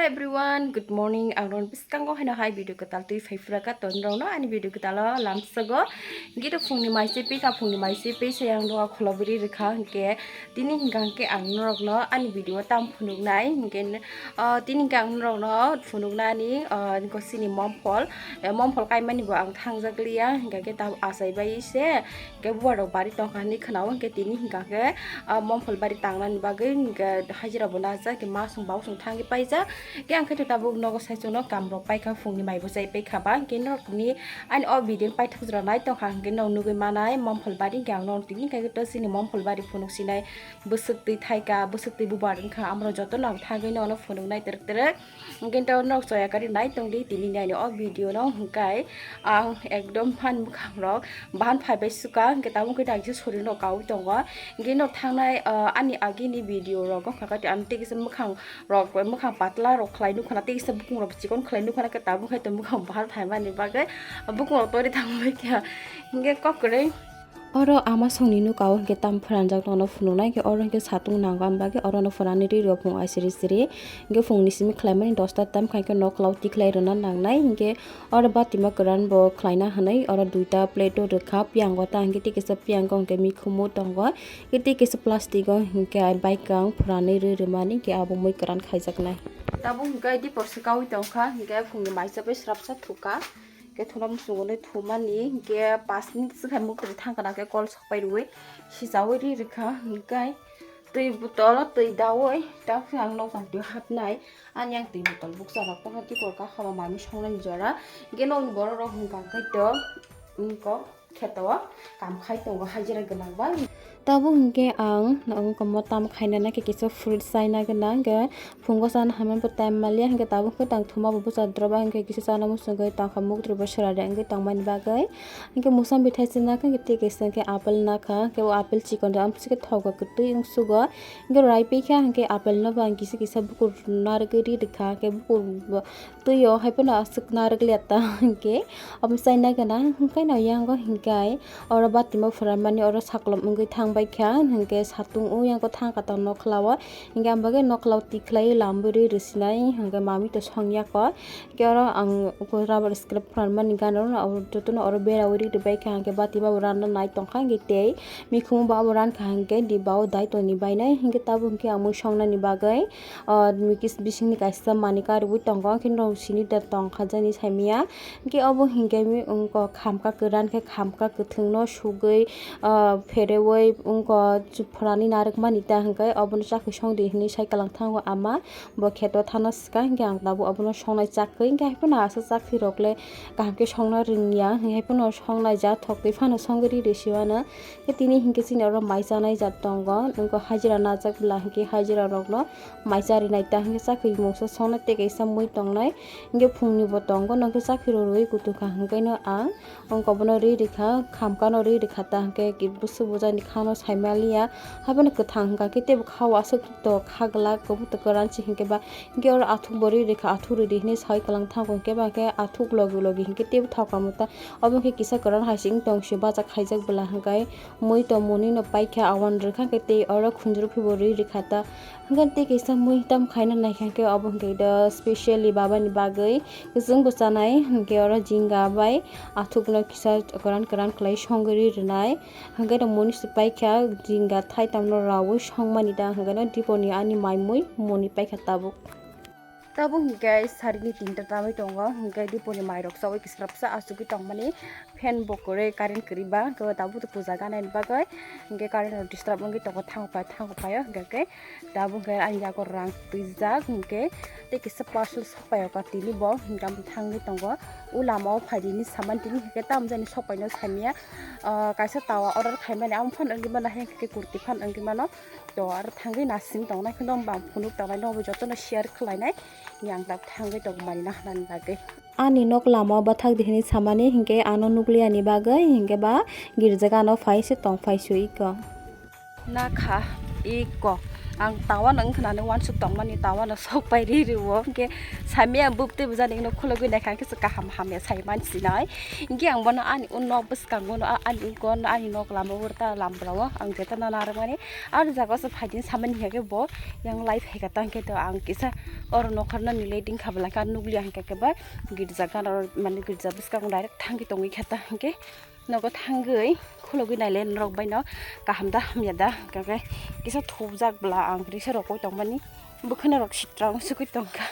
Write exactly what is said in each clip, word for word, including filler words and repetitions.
Everyone, good morning. Ang rong bwskango haino hai video kwtal twi phai phura ka ton rong no ani video kwtal o lamsago. Gito phungni mai se pika phungni mai se pe se ang rong khulobri rikha hwnkhe tini hwnkha hwnkhe ang norok no ani video o tam phunuknai hwnkhe, ah, tini hwnkhe ang norok no phunuknani, ah, niko sini momphol. Eh, momphol kaimani bo ang thangjak liya hwnkhe ta achai bai se. Hwnkhe bubar rok bari tongkha hinwi khwnao, hwnkhe tini hwnkha khe, ah, momphol bari tangnani bagwi hwnkhe hajira bo najak, hwnkhe masong bausong thangwi paijak. Hwnkhe ang khe tabuk nogo saichung no kam rok paikha, phungni mai bo chai paikha ba, hwnkhe norok ni ani o video paithak jora nai tongkha, hwnkhe norok nugwi manai momphol bari, hwnkhe ang norok tini hwnkhe to chini momphol bari phunuk sinai bwswk twi thaika, bwswk twi bubar wngkha, amrok jotono ang thangwi nono phunuknai twrwk twrwk. Hwnkhe to norok choya kari nai tongdi tini ni ani o video no, hwnkhe ang ekdom phan mwkhang rok bahan phai bai suka, hwnkhe tabuk khe ang kisa sori no kaui tongo. Hwnkhe no thangnai, ah, ani agini video rogo hwnkha khe ang tei kisa mwkhang rok, mwkhang patla rok khlai nukha na, tei kisa bukung rok chikon khlai nukha na, khe tabuk khe to mwkhang bahan phaimani bagwi bukung rok tori thangbai kha, hwnkhe kok kwrwi. Oro ama songni nuka o hwnkhe tam phwranjak nono phunuknai, hwnkhe oro hwnkhe satung nango, ang bagwi oro no phwrani ri rw phung aisiri siri. Hwnkhe phungni simi khlaimani dosta tam khai khe nokhla o tikhlai rwna nangnai, hwnkhe oro batima kwran bo khlaina hwnwi oro duita plate o rwkha, piyango ta hwnkhe tei kisa piyango hwnkhe mikhumu tongo, hwnkhe tei kisa plastic o hwnkhe bai kang phwranwi rw rwmani hwnkhe abo mui kwran khaijaknai. Tabuk hwnkhe dipor swkaui tongkha, hwnkhe phungni maisa bai srapsa thukha. Khe thuna muchungo le thumani, hwnkhe pash minute swkha muktwi thangkha na khe kol sokpai rwui sichaui ri rwkha, hwnkhe twi botol twi daui ta phang nokjagtwi hapnai. Ani ang twi botol bukcha rok tongkha, tei kol kakhao manwi songnani jora, hwnkhe nokni borok rok hwnkha khe to wngkok. Kheto o kam khai tongo hajira gwnang bai. Tabuk hwnkhe ang wngkha mo tam khaina na khe kisa fruit chaina gwnang, hwnkhe phungo chana hamya bo time maliya, hwnkhe tabuk khe tang thuma bo bwsa drop, hwnkhe kisa chana muchungwi tangkha muktwi bo swrari wngwi tongmani bagwi. Hwnkhe musambi thai se nakha, hwnkhe tei kaisa hwnkhe apple nakha, hwnkhe o apple chikon rok amtwswk khe thogo kwtwi wngsugo. Hwnkhe rai pikha hwnkhe apple no bo ang kisa kisa bukur narwgwi ri rwkha, hwnkhe bukur bo Twi o hai phano aswk narwk liya ta hwnkhe omo chaina gana hwnkhe no yango hwnkhe oro batima phwranmani oro saklom wngwi thangbai kha hwnkhe satung o yango thangkha ta nokhla o hwnkhe ang bagwi nokhla o tikhlai lamburwi rwsinai hwnkhe mami to songya kho hwnkhe oro ang rubber scrap phwranmani gana jotono oro beraui ri rwbai kha hwnkhe batima bo ranna nai tongkha hwnkhe tei mikhumu bo abo rankha hwnkhe diba o dai tongni bainai hwnkhe tabuk hwnkhe ang mui songnani bagwi. O mikis bisingni kaisa manwi karwi tongo, hwnkhe norok sini da tongkha jani saimanya. Hwnkhe obo hwnkhe mi-, wngkha khamka kwran khe khamka kwthwngno sugwi, o, pherewi wngkha chuphrani narwkmani ta hwnkhe obono chakhe songdi hinwi sai kwlangthango ama. Bo kheto thana swkang hwnkhe ang tabuk obono songnai chakhe, hwnkhe haiphano aswk chakhwirokle kaham khe songna rwngya, hwnkhe haiphano songnai ja thoktwi phano songwi ri rwsiwano. Khe tini hwnkhe chini oro mai chanai jat tongo, wngkha hajira najak bwla hwnkhe hajira rokno mai charinai ta hwnkhe chakhwi mungsa songna tei kaisa mui tongnai. Hwnkhe phungni bo tongo, no hwnkhe chakhwi rw rwui kutung kha hwnkhe no ang wngkha bono ri rwkha, khamkano ri rwkha ta hwnkhe bwswk bujani khano saimaliya. Haibano kwthang hwnkha khe teibo khao aswk to kha glak, kwbwtwk kwran se hwnkhe ba. Hwnkhe oro athuk bo ri rwkha, athuk rwdi hinwi saui kwlangthango hwnkhe ba hwnkhe athuk logi logi hwnkhe teibo thok kamo ta. Obo hwnkhe kisa kwran hai se wng tong sio bachak khaijak bwla hwnkhe. Mui tongmani no paikha, awan rwkha khe tei oro khunjuru phibo rwi rwkha ta. Hwnkhe tei kaisa mui tam khaina naikha khe obo hwnkhe da specially babani bagwi kwchwng bo chanai. Hwnkhe oro jinga bai athukno kisa kwran kwran khlai songwi rwi rwnai. Hwnkhe da muni se paikha jinga thaitamno raui songmani da hwnkhe no diponi ani mai mui muni paikha tabuk. Tabuk hwnkhe sarini tinta tamwi tongo, hwnkhe diponi mairok chaui kisrapsa achugwi tongmani, fan bo kwrwi, current kwrwi ba, hwnkhe tabuk puja ganani bagwi, hwnkhe current rok disturb wngwi tongo, thango pai, thango paio, hwnkhe tabuk hwnkhe ani yago rang twijak, hwnkhe tei kisa parcel sokpaio ka tini bo, hwnkhe amo thangwi tongo, o lama o phaidi hinwi samani tini hwnkhe tamo jani sokpaino saimanya, ah, kaisa tawa order khaimani, amo phano wngwi mano, hwnkhe kurti phano wngwi mano. To aro thangwi nasing tongnai, kheno bang phunuk tongnai, nobo jotono share khlainai, yang tak thangwi tongmani na hwnani bagwi. Ani nok lama o bathak di hinwi samani, hinkhe ano nukliyani bagwi, hinkhe ba girja gana o phai se tong phai su iko. Nakha iko. Ang tawa no wngkha nani uansuk tongmani, tawa no sok pai ri rio, hwnkhe samya ang bwtwi bwjani no khulogwi naikha, hwnkhe se kaham hamya sai mansinai. Hwnkhe ang bono ani o nok bwskango no, ani ungko no, ani nok lama o ta lambrao ang jeta no narwkmani. Ani jaga o se phaidi samani hinkhe bo yang lai phaikha ta, hwnkhe to ang kisa oro nokhorno nilai dingkha bwlai kha nukliya, hwnkhe khe ba girja gana mane girja bwskango direct thangwi tongwi kha ta, hwnkhe nogo thangwi khulogwi nailai norok bai no kaham da hamya da, hwnkhe kisa thupjak bwla ang risa rokoi tongmani bwkhwna rok sitra wngsugwi tongkha,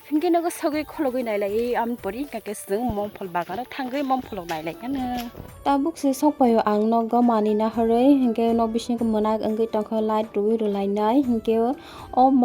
hwnkhe nogo sogwi khulogwi nailai am pori hwnkhe chwng momphol bagano thangwi momphol rok nailai kha no. Tabuk se sokpaio ang nogo manwi nahorwi, hwnkhe nok bisingo mwnak wngwi tongkha, light rwui rwlainai, hwnkhe o,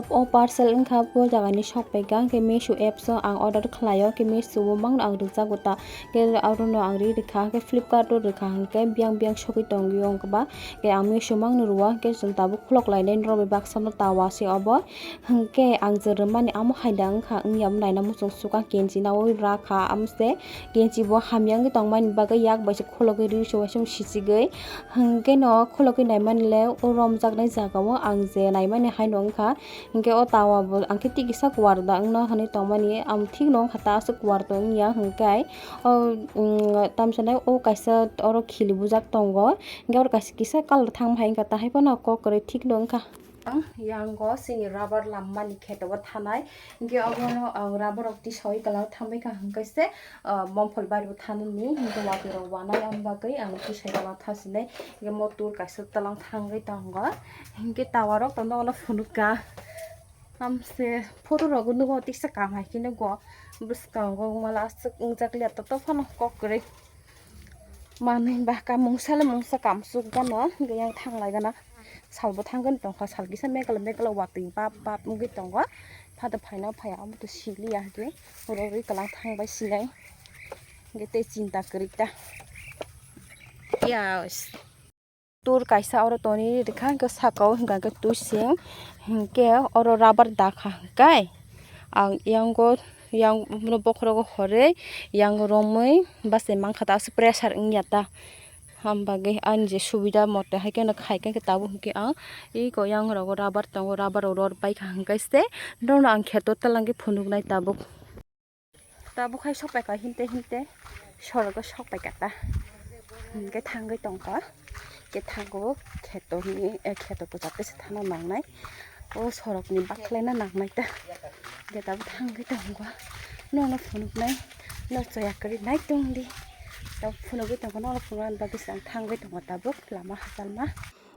o parcel wngkha bo jagani sokpaikha, hwnkhe Meesho apps o ang order khlaio, hwnkhe Meesho o mangno ang rwjago ta, hwnkhe arono ang ri rwkha, hwnkhe Flipkart o rwkha, hwnkhe biyang biyang sogwi tongwi ongkha ba, hwnkhe ang Meesho mangno rwo, hwnkhe chwng tabuk khulok lainai norok bai baksa no tawa se obo. Hwnkhe ang je rwmani amo haida wngkha, wngya naina muchung sukha, kenchi naui rakha, amo se kenchi bo hamya wngwi tongmani bagwi yak bai se khulogwi ri se uaisukhe sichigwi. Hwnkhe no khulogwi naimani le o romjaknai jaga o ang je naimani haino wngkha, hwnkhe o tawa bo ang khe twi kisa kuar da wngno hwnwi tongmani, amo thik no wngkha ta aswk kuar tong wngya, hwnkhe o tamsa nai o kaisa oro khili bujak tongo, hwnkhe oro kaisa kisa colour thangma hai wngkha, tahai phano kok kwrwi thik no wngkha. Ang yango chini rubber lammani kheto o thanai, hwnkhe obono ang rubber rok tisaui kwlao thangbai kha, hwnkhe se, ah, momphol bari o thanani, hwnkhe watwi rok wanai, ang bagwi ang tisai kwlao thasinai, hwnkhe motor kaisa twlang thangwi tongo, hwnkhe tower rok tongo, ono phunukha, amse photo rok nugo, tiksa kaham hai khe nugo, bwskango mala aswk wngjak liya, toto phano kok kwrwi. Manwi ba ka mungsa le mungsa kamsuk gana, hwnkhe yang thanglai gana. Salbo thangkhe tongkha, sal kisa mekla mekla watwi bap bap wngwi tongo. Phato phaina phaiya, omo to siliya hwnkhe. Oro rwi kwlang thangbai sinai. Hwnkhe tei chinta kwrwi ta. Yes. Tur kaisa oro tonwi rikha, hwnkhe saka o hwnkha khe twising, hwnkhe oro rubber dakha hwnkhe ang yango, yang bokhorogo horwi yang romwi bachai mankha ta, aswk pressure wngya ta, ham bagwi ani je subida mote hai kheno khai khe tabuk hwnkhe ang eko yang rogo rubber tongo, rubber rok ror paikha hwnkhe se norokno ang kheto twlangwi phunuknai tabuk. Tabuk hai sokpaikha hinte hinte sorogo sokpaikha ta. Hwnkhe thangwi tongkha. Hwnkhe thango kheto hwnwi, eh, kheto kwchar tesa thana nangnai. O sorokni bakhwlaina nangnai ta. Hwnkhe tabuk thangwi tongkha. Nono phunuknai. No choya kwrwi nai tongdi. Tabuk phunugwi tongkha, nono phunukna bagwi se ang thangwi tongkha tabuk lama hachalma.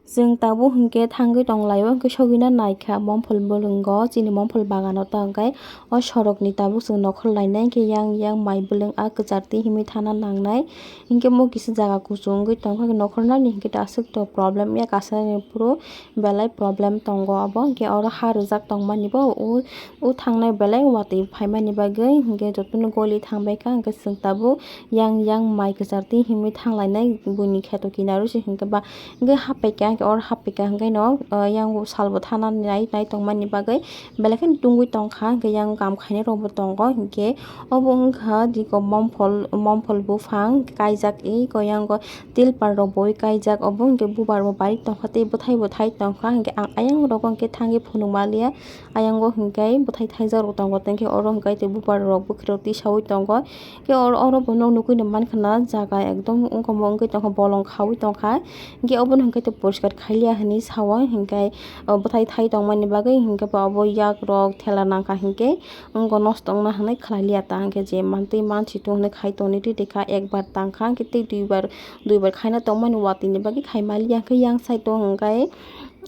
Chwng tabuk hwnkhe thangwi tonglaio, hwnkhe sogwino naikha momphol bwlwngo, chini momphol bagano ta hwnkhe o sorokni tabuk chwng nokhor lainai, hwnkhe yang yang mai bwlwng a kwchar twi himwi thana nangnai, hwnkhe mo kisa jaga kuchuk wngwi tongkha, nokhornani hwnkhe ta aswk to problem ya, kasani phuru belai problem tongo obo, hwnkhe oro ha rwjak tongmani bo o, o thangnai belai watwi phaimani bagwi, hwnkhe jotono goli thangbaikha, hwnkhe chwng tabuk yang yang mai kwchar twi himwi thanglainai buini kheto kinaro se hwnkhe ba hwnkhe haphaikha, hwnkhe oro haphaikha, hwnkhe no, o, yang salbo thana nai nai tongmani bagwi belai kheno tungwi tongkha, hwnkhe yang kam khainai rokbo tongo, hwnkhe obo wngkha diko momphol, momphol buphang kaijak, eko yang tilpar rok bo kaijak, obo hwnkhe bubar bo bai tongkha tei bwthai bwthai tongkha, hwnkhe ang ayang rogo hwnkhe thangwi phunuk manliya. Ayang o hwnkhe bwthai thaijak rok tongo, tei khe oro hwnkhe tei bupar rok bwkhwrok tisaui tongo. Khe oro, oro bo nok nugui no mankha na jaga ekdom wngkha, omo wngwi tongkha, bolong khaui tongkha. Hwnkhe obono hwnkhe tei poriskar khailiya hinwi sao, hwnkhe o bwthai thai tongmani bagwi hwnkhe ba obo yak rok thela nangkha, hwnkhe wngkha nosto wngna hinwi khlailiya ta, hwnkhe je mantwi mansi tong hinwi khai tongni twi twi kha, ekbar tangkha, hwnkhe tei duibar, duibar khaina tongmani watwi ni bagwi khai manliya, hwnkhe yang side o hwnkhe.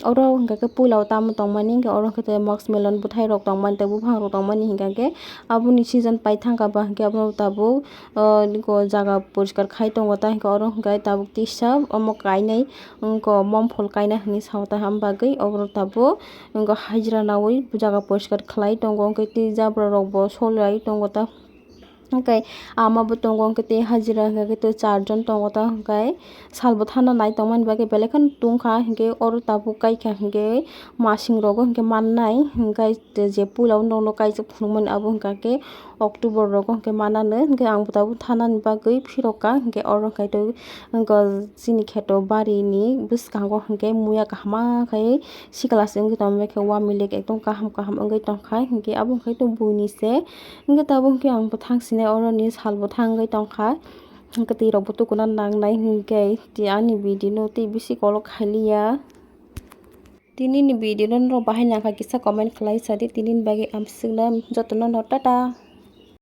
Oro hwnkha khe puila o tamo tongmani, hwnkhe oro hwnkhe tei musk melon bwthai rok tongmani tei buphang rok tongmani, hwnkha khe aboni season pai thangkha ba, hwnkhe abono tabuk, ah, jaga poriskar khai tongo ta, hwnkhe oro hwnkhe tabuk tisa omo kainai, wngkha momphol kainai hinwi sao ta, ham bagwi oborok tabuk wngkha hajra naui jaga poriskar khlai tongo, hwnkhe tei jabra rok bo solai tongo ta. Hwnkhe ama bo tongo, hwnkhe tei hajira hwnkhe tei charjon tongo ta, hwnkhe salbo thana nai tongmani bagwi belai kheno tungkha, hwnkhe oro tabuk kaikha, hwnkhe masing rogo hwnkhe mannai, hwnkhe je puila o nokno kaijak phunukmani abo hwnkha khe October rogo hwnkhe mananw, hwnkhe ang bo tabuk thanani bagwi phirokha, hwnkhe oro hwnkhe tei chini kheto barini bwskango hwnkhe muya kaham khe sikla se wngwi tongma khe wamilik ekdom kaham kaham wngwi tongkha, hwnkhe abo hwnkhe tei buini se. Hwnkhe tabuk hwnkhe ang bwthang sinai oroni sal bwthang wngwi tongkha. Hwnkhe twi rok bo tukuna nangnai hwnkhe tei ani video no tei bisi kolok khailiya. Tini ni video no norok bahai nangkha kisa comment khlai sadi, tini ni bagwi amswkno jotono no tata.